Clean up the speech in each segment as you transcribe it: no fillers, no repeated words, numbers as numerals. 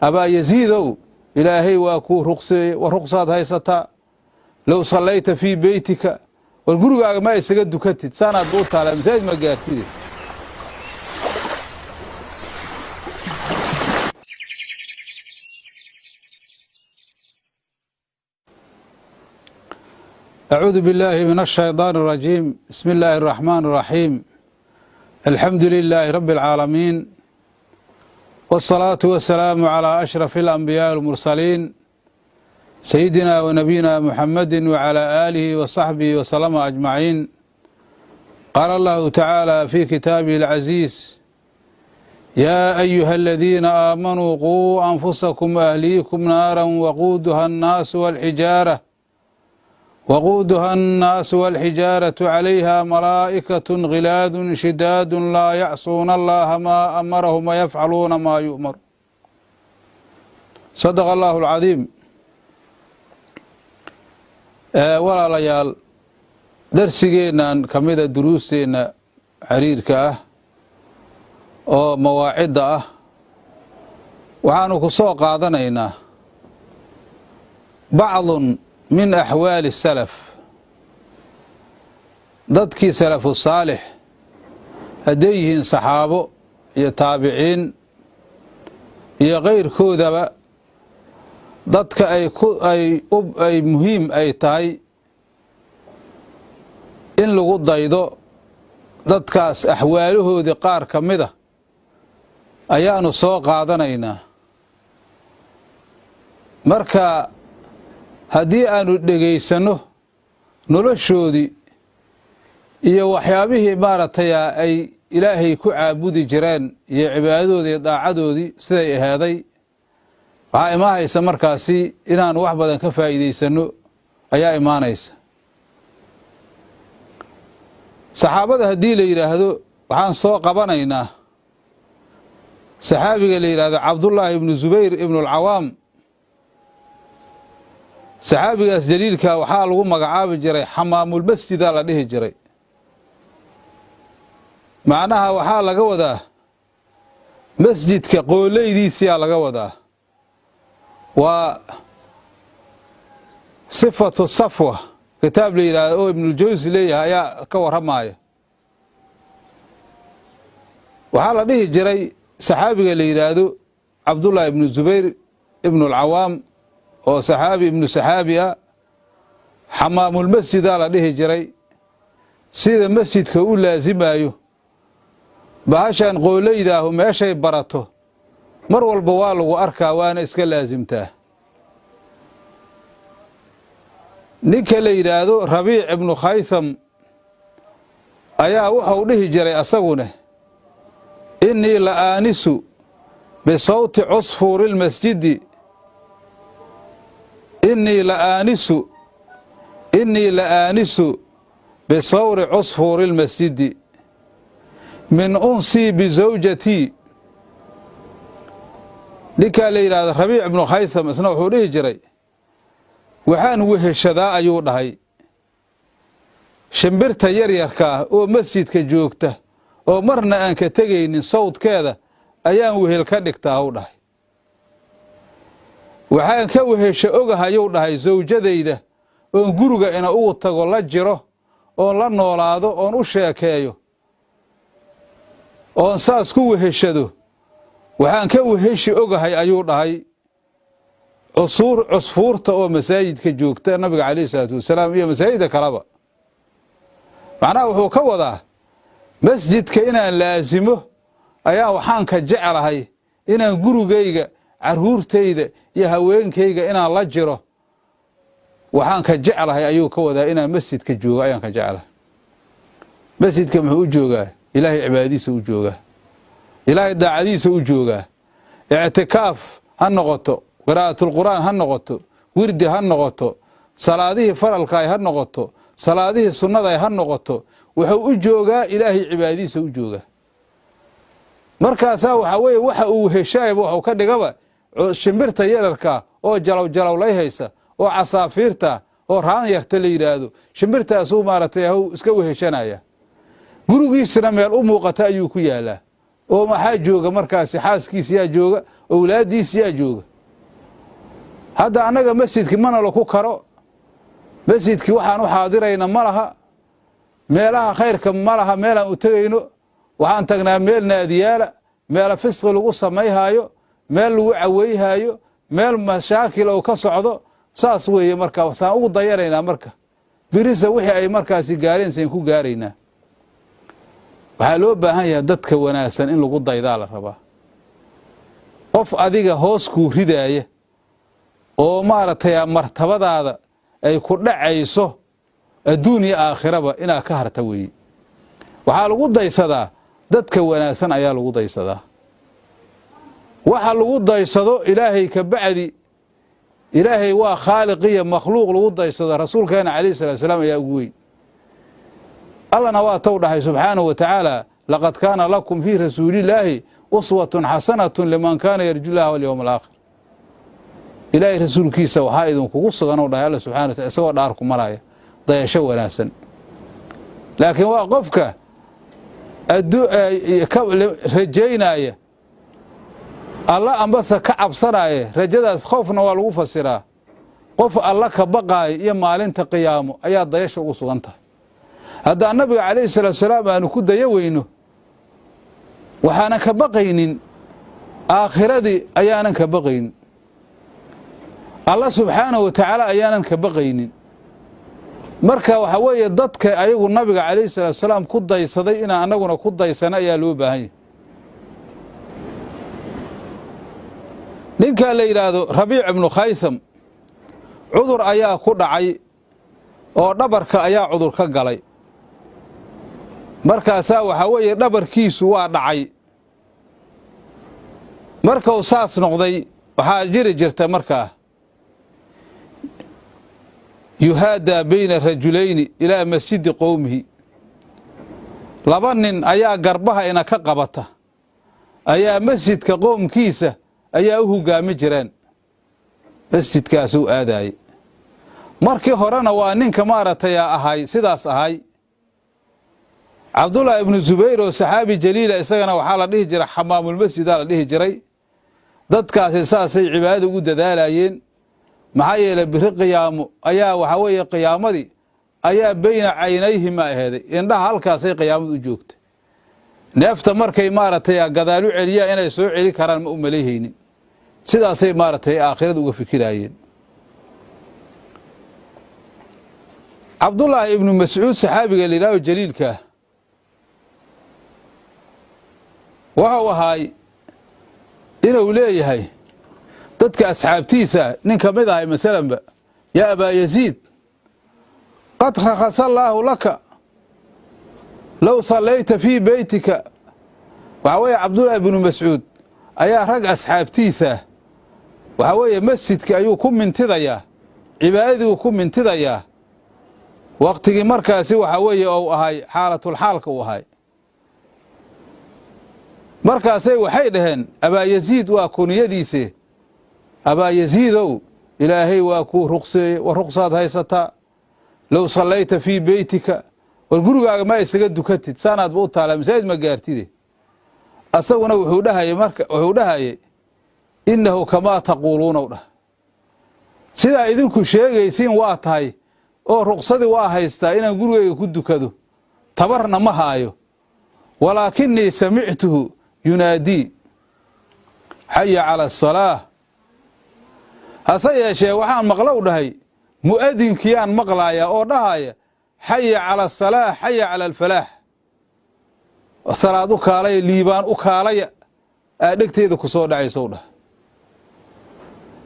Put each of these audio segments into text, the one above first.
Abaa Yasiidow, Ilaahay waa kuu ruqseeyey, war ruqsaad haysataa. Low sallayta fii beytika, war gurigaaga ma isaga dukatid, saanaad ba u taalaa, masaajid ma gaartide. أعوذ بالله من الشيطان الرجيم. بسم الله الرحمن الرحيم. الحمد لله رب العالمين، والصلاة والسلام على أشرف الأنبياء والمرسلين، سيدنا ونبينا محمد وعلى آله وصحبه وسلم أجمعين. قال الله تعالى في كتابه العزيز: يا أيها الذين آمنوا قوا أنفسكم وأهليكم نارا وقودها الناس والحجارة عليها ملائكة غلاظ شداد لا يعصون الله ما أمرهم ويفعلون ما يؤمر. صدق الله العظيم. Walaalayaal, darsigeennan ka mida duruusteenna xiriirka ah oo mawaacidda ah waxaanu ku soo qaadanaynaa بعض من أحوال السلف, dadkii salafu saalix, hadday yihiin saxaabo iyo taabiciin iyo kayrkoodaba, dadka ay ku ay ay muhiim ay tahay in lagu daydo, dadkaas axwaalahoodii qaar ka mida ayaanu soo qaadanaynaa. Marka haddii aanu dhegaysanno noloshoodii iyo waxyaabihii maaragtay ay Ilaahay ku caabudi jireen iyo cibaadadoodii iyo daacadoodii siday aheeday, waxaa imaanaysa markaasi inaanu wax badan ka faa'iidaysanno ayaa imaanaysa. Saxaabada haddii la yidhaahdo, waxaan soo qabanaynaa saxaabiga la yidhaahdo Cabdullaahi ibnu Zubayr ibnu Alcawaam. Saxaabigaas jaliilka waxaa lagu magacaabi jiray xamaamulmasjidaa la dhihi jiray. Macnaha waxaa laga wadaa masjidka qooleydiisiyaa laga wadaa. Waa Sifatu Safwa kitaab la yidhaahdo oo Ibnuljawsi leeyahay ayaa ka warramaya. Waxaa la dhihi jiray saxaabiga la yidhaahdo Cabdullaahi ibnu Zubayr ibnu Alcawaam, oo saxaabi ibnu saxaabi ah, xamaamulmasjidaa la dhihi jiray. Sida masjidka u laasimaayo, bahashan qoolaydaahu meeshay barato mar walba waa lagu arkaa, waana iska laasimtaa. Ninka la yidhaahdo Rabiic ibnu Khaytham ayaa wuxuu dhihi jiray asaguna: إني لآنس بصوت عصفور المسجد، إني لآنس بصوت عصفور المسجد من أنسي بزوجتي. Ninkaa la yidhahdo Rabiic ibnu Khaytham isna wuxuu dhihi jiray: waxaan weheshadaa, ayuu dhahay, shimbirta yaryarka ah oo masjidka joogta oo marna aan ka tegaynin sawdkeeda ayaan wehel ka dhigtaa, huu dhahay. Waxaan ka wehesho ogahayuu dhahay sawjadayda oon guriga ina ugu tago, la jiro, oon la noolaado, oon u sheekeeyo, oon saas ku weheshado. Waxaan ka weheshi ogahay, ayuu dhahay, cusuur cusfuurta oo masaajidka joogta Nabiga calayhi salaatu wasalaam iyo masaajidda kaleba. Macnaha wuxuu ka wadaa masjidka inaan laasimo ayaa waxaan ka jeclahay inaan gurigayga, carruurtayda iyo haweenkayga inaan la jiro. Waxaan ka jeclahay, ayuu ka wadaa, inaan masjidka joogo ayaan ka jeclahay. Masjidka muxuu u joogaa? Ilaahay cibaadadiisa u joogaa, Ilaahay daacadiisa u joogaa. Ictikaaf ha noqoto, qiraa'atulqur'aan ha noqoto, wirdi ha noqoto, salaadihii faralkaay ha noqoto, salaadihii sunnada ha noqoto, wuxuu u joogaa Ilaahay cibaadadiisa u joogaa. Markaasaa waxaa weeye waxa uu heshaayba waxuu ka dhigaba shimbirta yararkaa oo jalow jalowlay haysa oo casaafiirta oo raan yarta la yidhaahdo. Shimbirtaasuu maaragtay haw iska weheshanaya. Gurigiisuna meel u muuqata ayuu ku yaalaa. Oo maxaa jooga markaasi? Xaaskiisa yaa jooga, owlaaddiisa yaa jooga. Hadda annaga masjidki mana laku karo, masjidkii waxaan u xaadirayna ma laha, meelaha khayrka ma laha meelaan u tegayno. Waxaan tagnaa meel naadiyaala, meelo fisqi lagu samayhaayo, meel lagu caweyhaayo, meel mashaakil oo ka socdo. Saas weeye. Marka saan ugu dayanaynaa, marka birisa wixii ay markaasi gaareen sayn ku gaaraynaa. Waxaa loo baahan yahay dadka wanaagsan in lagu daydaa la rabaa. Qof adiga hoos kuu ridaaya oo maaragtay martabadaada ay ku dhacayso adduun iyo aakhiraba inaad ka harta weeye. Waxaa lagu daysadaa dadka wanaagsan ayaa lagu daysadaa. Waxa lagu daysado Ilaahay ka bacdi, Ilaahay waa khaaliq iyo makhluuq lagu daysado, rasuulkeena calayhi salatu salaam ayaa ugu weyn. Allana waa tow dhahay subxaanahu wa tacaala: "Laqad kaana lakum fii rasuulillaahi uswatun xasanatun liman kaana yarju llaha walyowma alaakhir." Ilaahay rasuulkiisa waxaa idinkugu sugan, ou dhahay Alla subxana wa tacala, isagoo dhaar ku maraya, dayasho wanaagsan. Laakiin waa qofka rajaynaya Alla ambase ka cabsanaya. Rajadaas khoofna waa lagu fasiraa. Qof Alla ka baqaaya iyo maalinta qiyaamo ayaa dayasha ugu sugan tahay. Haddaan nabiga calayhi salaatu salaam aanu ku daya weyno, waxaanan ka baqaynin aakhiradii, ayaanan ka baqaynin Alla subxaanahu wa tacaala, ayaanan ka baqaynin. Marka waxaa weeye, dadka ayagu nabiga calayhi salaatu salaam ku daysaday inaan annaguna ku daysana ayaa loo baahan yahay. Ninkaa la yidhaahdo Rabiic ibnu Khaysam cudur ayaa ku dhacay oo dhabarka ayaa cudur ka galay. Markaasaa waxaa weeye dhabarkiisu waa dhacay. Markau saas noqday, waxaa jiri jirta markaa yuhaadaa bayna rajulayni ilaa masjidi qowmihi. Laba nin ayaa garbaha ina ka qabata ayaa masjidka qoomkiisa ayaa u hoggaami jireen, masjidkaasuu aadaayey. Markii horena waa ninka maaragtay ahay sidaas ahay, Cabdullaahi ibnu Zubayr oo saxaabi jaliila, isagana waxaa la dhihi jiray xamaamulmasjidaa la dhihi jiray. Dadkaasi saasay cibaadada ugu dadaalayeen. Maxaa yeelay, biri qiyaamo ayaa waxaa weeye qiyaamadii ayaa beyna caynayhima aheeday, indhaha halkaasay qiyaamadu u joogtay. Neefta markay maaragtay gadaal u celiyaan inay soo celi karaan ma u malayhaynin. Sidaasay maaragtay aakhirada uga fikiraayeen. Cabdullaahi ibnu Mascuud, saxaabiga la yidhaaho jaliilkaah, wuxuu ahaay inuu leeyahay dadka asxaabtiisa nin ka mid ahay, masalanba: "Yaa abaa Yaziid, qad rakhasa allaahu laka low sallayta fii beytika." Waxaa weeye Cabdullaahi ibnu Mascuud ayaa rag asxaabtiisa waxaa weeye masjidka ayuu ku mintidayaa, cibaadadii ku mintidayaa, waqtigii markaasi waxaa weeye ou ahay xaalatulxaalka uu ahay. Markaasay waxay dhaheen: "Abaa Yaziid," waa kuniyadiise, "Abaa Yaziidow, Ilaahay waa kuu ruqseeye, war ruqsaad haysataa, low sallayta fii beytika, war gurigaaga ma isaga dukatid, saanaadba u taalaa, masaajid ma gaartide." Asaguna wuxuu dhahayey, marka wuxuu dhahayey: "Innahu kamaa taquuluunaw dhah, sidaa idinku sheegaysiin waa tahay oo ruqsadii waa haystaa inaan gurigayga ku dukado, tabarna ma haayo. Walaakinii samictuhu yunaadii xaya cala asalaah. Hase yeeshee waxaan maqlow dhahay mu'adinkiyaan maqlaaya oo dhahaya xaya cala asalaah, xaya cala alfalaax, salaad u kaalaya, liibaan u kaalaya, aa dhegteeda ku soo dhacaysow dhah.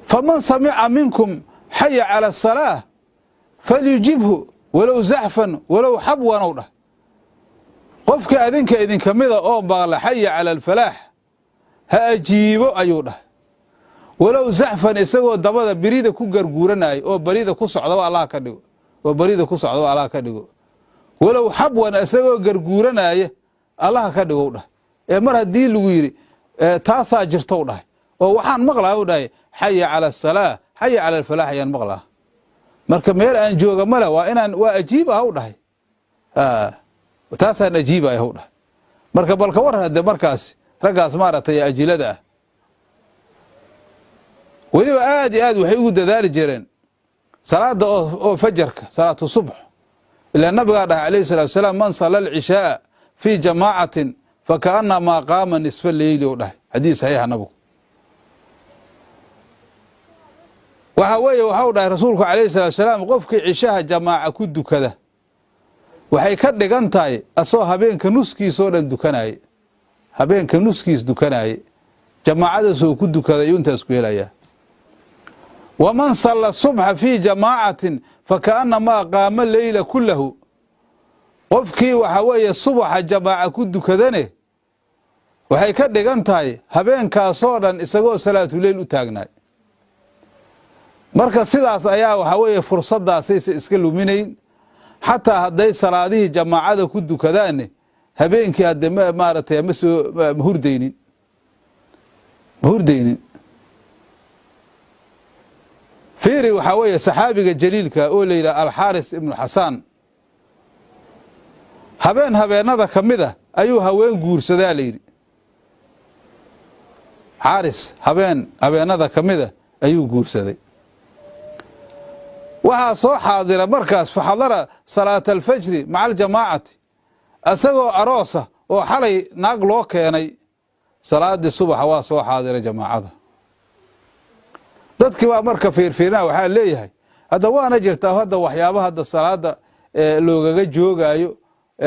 Faman samica minkum xaya cala asalaah falyujibhu walow zaxfan walow xabwanow dhah. Qofka adinka idinka mida oo maqla xaya cala alfalaax ha ajiibo ayuu dhah, walow zaxfan, isagoo dabada birida ku garguuranaayo oo barida ku socdaba Allah ka dhigo, oo barida ku socdaba Allah ka dhigo, walow xabwan, isagoo garguuranaya Allaha ka dhigow dhah. Ee mar haddii lagu yidhi taasaa jirtow dhahay oo waxaan maqlaa u dhahay xaya cala asalaa, xaya cala alfalaax ayaan maqlaa, marka meel aan jooga male, waa inaan waa ajiib ah u dhahay, taasaan ajiibaya u dhahay." Marka balka war hadde markaas Raggaas maaragtay ajilada ah weliba aad iyo aad waxay ugu dadaali jireen salaada oo fajarka, salaatu subx. Ilaa nabigaa dhahay calayhi salatu wasalaam, man sala alcishaaa fii jamaacatin fakaannamaa qaama nisfa leyli, ou dhahay xadiis saxiixa nabigu. Waxaa weeye, waxau dhahay rasuulku calayhi salatu wasalaam, qofkii cishaha jamaaca ku dukada waxay ka dhigan tahay asoo habeenka nuskiisoo dhan dukanaaye, habeenka nuskiis dukanaaye, jamaacadaasoo ku dukaday ayuu intaas ku helayaa. Waman salla subxa fii jamaacatin fakaannamaa qaama leyla kullahu, qofkii waxaa weeye subaxa jamaaca ku dukadane waxay ka dhigan tahay habeenkaasoo dhan isagoo salaatuleyl u taagnaay. Marka sidaas ayaa waxaa weeye fursaddaasaysa iska luminayn, xataa hadday salaadihii jamaacada ku dukadaanne habeenkii hadde maaragtay ma soo ma hurdaynin, ma hurdaynin. Fiiri, waxaa weeye saxaabiga jaliilka oo la yidhaha Alxaaris ibnu Xasaan, habeen habeennada ka mid a ayuu haween guursadaa la yidhi. Xaaris habeen habeennada ka mid a ayuu guursaday. Waxaa soo xaadira markaas, faxadara salaata alfajri maca aljamaacati, isagoo aroosa oo xalay naag loo keenay, salaadii subaxa waa soo xaadiray jamaacada. Dadkii baa marka fiirfiirnaa, waxaa leeyahay hadda waana jirtaa hadda waxyaaba hadda salaada loogaga joogaayo,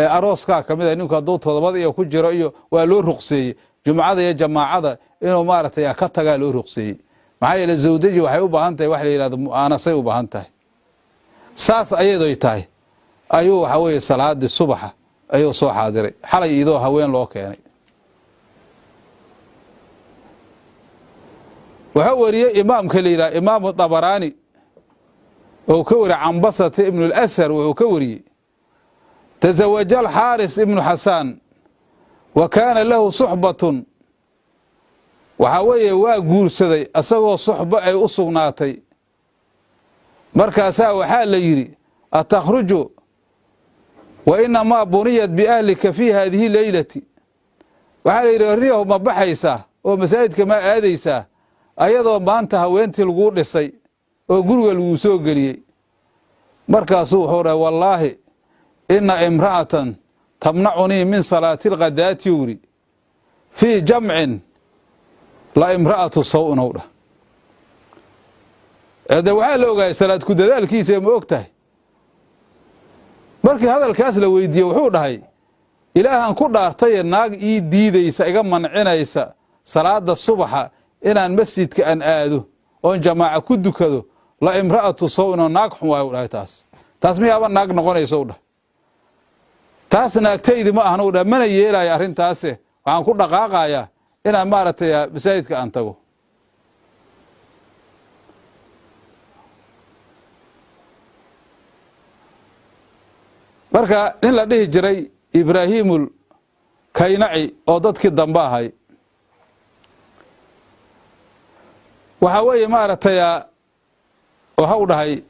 arooskaa kamid a, ninku hadduu todobada iyo ku jiro iyo waa loo ruqseeyey jumcada iyo jamaacada inuu maaragtay ka tagaa loo ruqseeyey. Maxaa yeele zawdaji waxay u baahan tahay wax la yidhahdo mu'aanasay u baahan tahay. Saas ayadoy tahay ayuu waxaa weeye salaadii subaxa ayuu soo xaadiray xalay idoo haween loo keenay. Wuxuu wariyey imaamka la yidhaha Imaamu Dabaraani ou ka wariyey Cambasata ibnu اlasar, wuxuu ka wariyey tazawaja alxaaris ibnu Xasaan wa kaana lahu suxbatun. Waxaa weeye waa guursaday asagoo suxbo ay u sugnaatay. Markaasaa waxaa la yidhi, atakhruju wa inamaa buniyat biahlika fii haadihi leylati? Waxaa la yidhi, riyahu ma baxaysaa oo masaajidka ma aadaysaa ayadoo maanta haweentii laguu dhisay oo guriga laguu soo geliyey? Markaasuu wuxuu dhahay, wallaahi ina imra'atan tamnacunii min salaati alkhadaati, yuri, fii jamcin la imra'atu saw-in, ow dhah. De waxaa la ogaayay salaad ku dadaalkiisa, ma og tahay? Markii hadalkaas la weydiiyey wuxuu dhahay, ilaahan ku dhaartaye, naag ii diidaysa, iga mancinaysa salaada subaxa inaan masjidka aan aado oon jamaaca ku dukado la imra'atu saw-in, oo naag xun waayo, u dhahay. Taas miyaaba naag noqonaysa, u dhahay. Taas naagtaydi ma ahna, u dhahay, mana yeelaayo arrintaase, waxaan ku dhaqaaqayaa inaan maaragtay masaajidka aan tago. Marka nin la dhihi jiray Ibraahiimul Kaynaci oo dadkii dambe ahay, waxaa weeye maaragtay waxau dhahay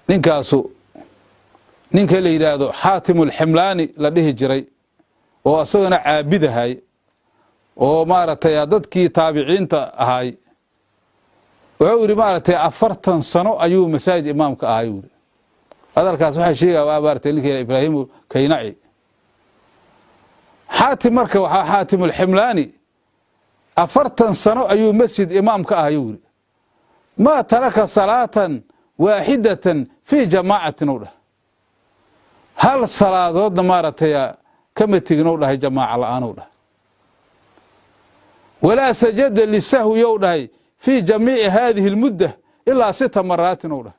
ninkaasu, ninka la yidhaahdo Xaatimulximlaani la dhihi jiray oo isagana caabidahay oo maaragtay dadkii taabiciinta ahay, wuxuu yidhi maaragtay 40 sano ayuu masaajid imaamka ahay, yuri. Hadalkaas waxaa sheegaya waa maaragtay ninka Ibraahimu Kaynaci. Xaatim marka waxaa Xaatimulximlaani 40 sano ayuu masjid imaamka ahay, yuri, maa taraka salaatan waaxidatan fii jamaacatin, u dhah, hal salaadoodna maaragtay kama tegin, u dhahay, jamaaca la'aan, u dhahay. Walaa sajada lisahwi, ou dhahay, fii jamiici haadihi almudda ilaa sita maraatin, ou dhahay.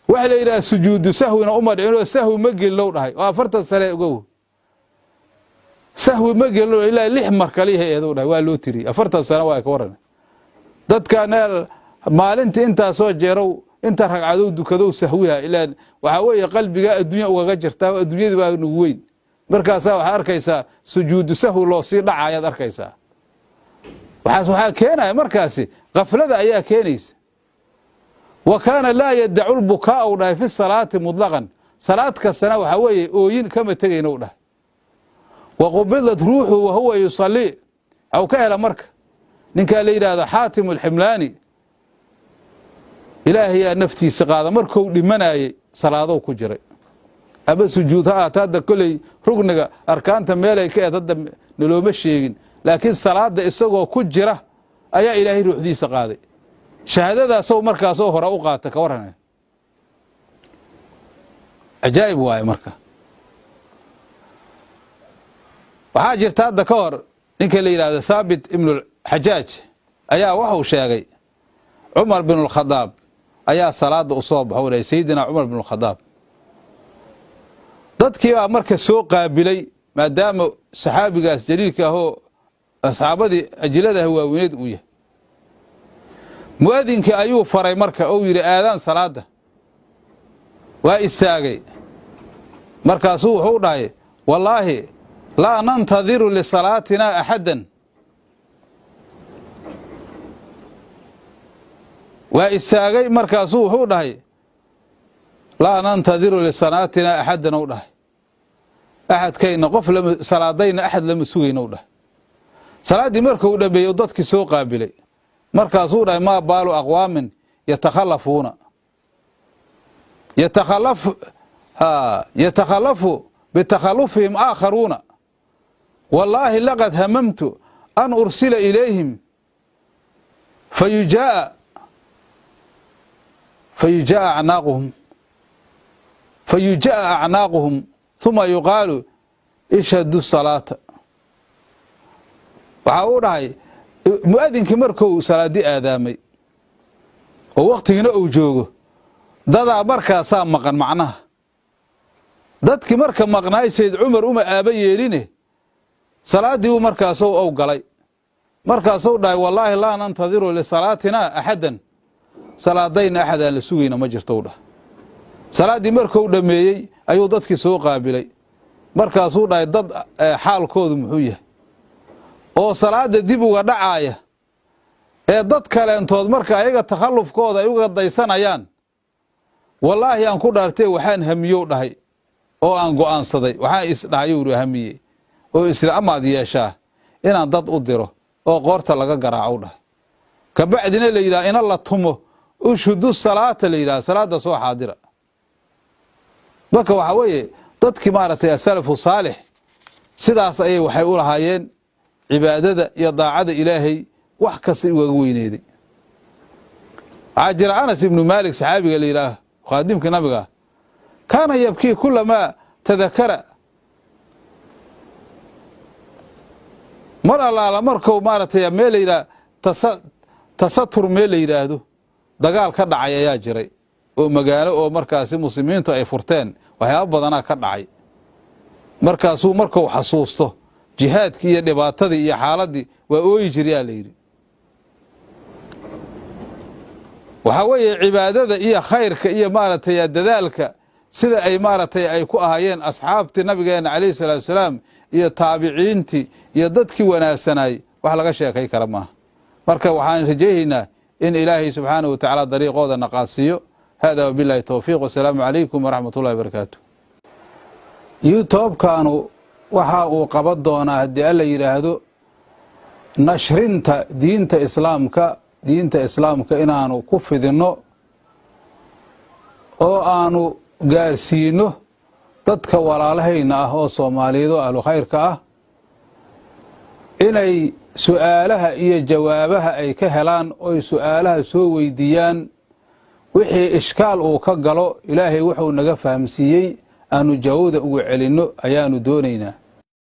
Waxa la yidhaha sujuudu sahwina uma dhicin oo sahwi ma gelin, ou dhahay, oo 40 sane ogow sahwi ma gelin, ilaa lix mar kaliya eed, u dhahay, waa loo tiriyey. 40 sano waa ka waran. Dadkan maalintii intaasoo jeerow inta ragcadow dukadow sahwiha, ilaan waxaa weeye qalbigaa adduunya ugaga jirtaa oo adduunyadii baa nagu weyn. Markaasaa waxaa arkaysaa sujuudu sahwi loo sii dhacayaad arkaysaa. Waxaas waxaa keenaya markaasi kaflada ayaa keenaysa. Wa kaana laa yadacu lbukaa, u dhahay, fi salaati mutlaqan, salaad kastana waxaa weeye ooyin kama tegayna, u dhahay. Wa qubidat ruuxu wahuwa yusalii. Waxuu ka hela marka ninkaa la yidhaahdo Xaatim Alximlaani, Ilaahayaa naftiisa qaada. Markou dhimanaayey salaadow ku jiray ama sujuud ha ahaata, hadda koley rugniga arkaanta meelay ka eed hadda nalooma sheegin, laakiin salaadda isagoo ku jira ayaa Ilaahay ruuxdiisa qaaday. Shahaadadaasoo markaasoo hore u qaata ka warran, cajaa'ib waaye. Marka waxaa jirta hadda ka hor ninka la yidhahdo Thaabit Ibnulxajaaj ayaa wuxuu sheegay Cumar binulkhadaab ayaa salaadda u soo baxo dhahay. Sayidina Cumar binulkhadaab dadkii baa marka soo qaabilay, maadaama saxaabigaas jaliilka ahoo asxaabadii ajiladaha waaweyneed uu yahay. Mu'adinkii ayuu faray marka ou yidhi aadaan salaadda. Waa istaagay, markaasuu wuxuu dhahay: "Wallaahi laa nantadiru lisalaatinaa axaddan." Waa istaagay, markaasuu wuxuu dhahay: "Laa nantadiru lisalaatinaa axaddan," ou dhahay. "Axadkayna qof lama salaadayna, axad lama sugayna," u dhahay. Salaaddii markuu dhammeeyey dadkii soo qaabilay, markaasuu dhahay: "Maa baalu aqwaamin yatakhalafuuna yatakhalafu bitakhallufihim aakharuuna? Wallaahi laqad hamamtu an ursila ilayhim fayujaa'a acnaaquhum, huma yuqaalu ishhadu salaata." Waxaa uu dhahay mu'adinkii markuu salaadii aadaamay oo wakhtigina uu joogo, dadaa markaasaa maqan. Macnaha dadkii marka maqnaay Sayd Cumar uma aaba yeeline, salaaddii uu markaasou ow galay, markaasuu dhahay: "Wallaahi laa nantadiru lisalaatinaa axaddan, salaadayna axad aan la sugayna ma jirto," u dhahay. Salaaddii markuu dhammeeyey ayuu dadkii soo qaabilay, markaasuu dhahay: "Dad xaalkoodu muxuu yahay oo salaadda dib uga dhacaaya ee dad kaleentood marka ayaga takhallufkooda ay uga daysanayaan? Wallaahi aan ku dhaartee, waxaan hamiyow," dhahay, "oo aan go'aansaday, waxaan isdhahay," uu hamiyey, "oo isla amaad yeeshaa inaan dad u diro oo qoorta laga garaaco," dhahay, "kabacdina la yidhaha ina la tumo, ushhudu salaata la yidhaha, salaadda soo xaadira." Marka waxaa weeye dadkii maaragtay asalafu saalix sidaas ayay waxay u lahaayeen cibaadada iyo daacada Ilaahay wax kasta ugaga weyneeday. Waxaa jira Anas Ibnu Maalik, saxaabiga la yidhaah, khaadimka nabiga, kaana yabkii kulamaa tadakara. Mar allaala markou maaragtay meel la yidhaah tasatur, meel la yidhaahdo dagaal ka dhacay ayaa jiray, oo magaalo oo markaasi muslimiintu ay furteen, waxyaaba badanaa ka dhacay. Markaasuu marku xasuusto jihaadkii iyo dhibaatadii iyo xaaladdii waa ooyi jiryaa la yidhi. Waxaa weeye cibaadada iyo khayrka iyo maaragtay dadaalka sida ay maaragtay ay ku ahaayeen asxaabtii nabigeena calayhi salaatu wasalaam iyo taabiciintii iyo dadkii wanaagsanaay, wax laga sheekay kara maaha. Marka waxaan rajaynaynaa in Ilaahay subxaanahu wa tacaala dariiqooda naqaasiiyo. Hada wabillahi towfiiq, wasalaamu calaykum waraxmat ullahi barakaatu. Youtubekanu waxa uu qaban doonaa haddii Alla yidhaahdo nashrinta diinta islaamka, diinta islaamka inaanu ku fidinno oo aanu gaarsiino dadka walaalahayna ah oo Soomaaliyeed oo ahlu khayrka ah, inay su'aalaha iyo jawaabaha ay ka helaan oy su'aalaha soo weydiiyaan, wixii ishkaal uu ka galo Ilaahay wuxuu naga fahamsiiyey aanu jawaabda ugu celinno ayaanu doonaynaa.